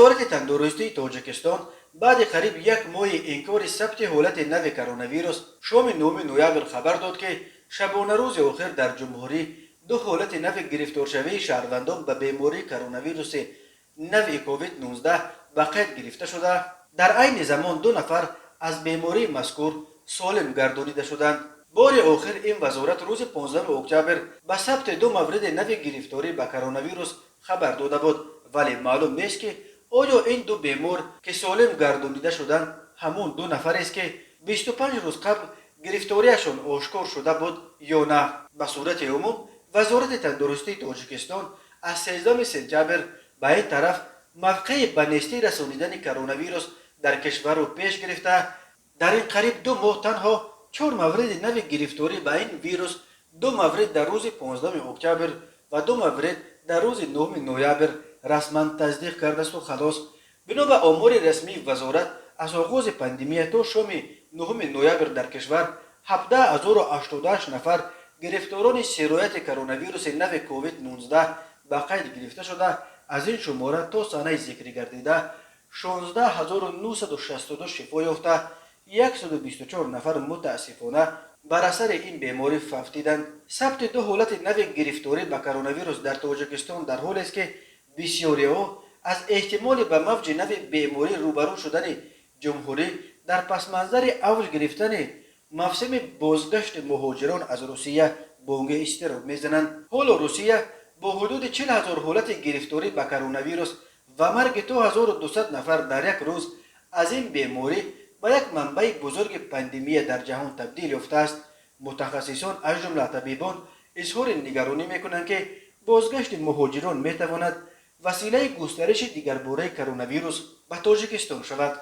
Вазорати тандурустии Тоҷикистон баъди қариб як моҳи инкори сабти ҳолати нави коронавирус шоми 9 ноябр хабар дод, ки шабонарӯзи охир дар ҷумҳурӣ ду ҳолати нави гирифторшавии шаҳрвандон ба бемории коронавируси нави COVID-19 ба қайд гирифта шуда, дар айни замон ду нафар аз бемории мазкур солим гардонида шуданд. Бори охир ин вазорат рӯзи 15 октябр ба сабти ду мавриди нави гирифторӣ ба коронавирус хабар дода буд, вале маълум нест, ки оё ин ду бемор, ки солим гардонида шуданд, ҳамон ду нафарест, ки 25 рӯз қабл гирифториашон ошкор шуда буд ё на. Ба сурати умум, Вазорати тандурустии Тоҷикистон аз 13 сентябр ба ин тараф мавқеи ба нестӣ расонидани коронавирус дар кишварро пеш гирифта, дар ин қариб 2 моҳ танҳо чор мавриди нави гирифторӣ ба ин вирус, ду маврид дар рӯзи 15 октябр ва ду маврид дар рӯзи 9 ноябр, расман тасдиқ кардасту халос. Бино ба омори расмии вазорат, аз оғози пандемия то шоми 9 ноябр дар кишвар 17 088 нафар гирифторони сирояти коронавируси нави COVID-19 ба қайд гирифта шуда, аз ин шумора то санаи зикрӣ гардида 16 962 шифо ёфта, 124 нафар мутаассифона бар асари ин беморӣ фавтиданд. Сабти ду ҳолати нави гирифторӣ ба коронавирус дар Тоҷикистон дар ҳолест, ки бисёриҳо аз эҳтимоли ба мавҷи нави беморӣ рӯбарӯ шудани ҷумҳурӣ дар пасманзари авҷ гирифтани мавсими бозгашти муҳоҷирон аз Русия бонги изтироб мезананд. Ҳоло Русия бо ҳудуди 40 000 ҳолати гирифторӣ ба коронавирус ва марги то 1200 нафар дар як рӯз аз ин беморӣ ба як манбаи бузурги пандемия дар ҷаҳон табдил ёфтааст. Мутахассисон, аз ҷумла табибон, изҳори нигаронӣ мекунанд, ки бозгашти муҳоҷирон метавонад василаи густариши дигарбораи коронавирус ба Тоҷикистон шавад.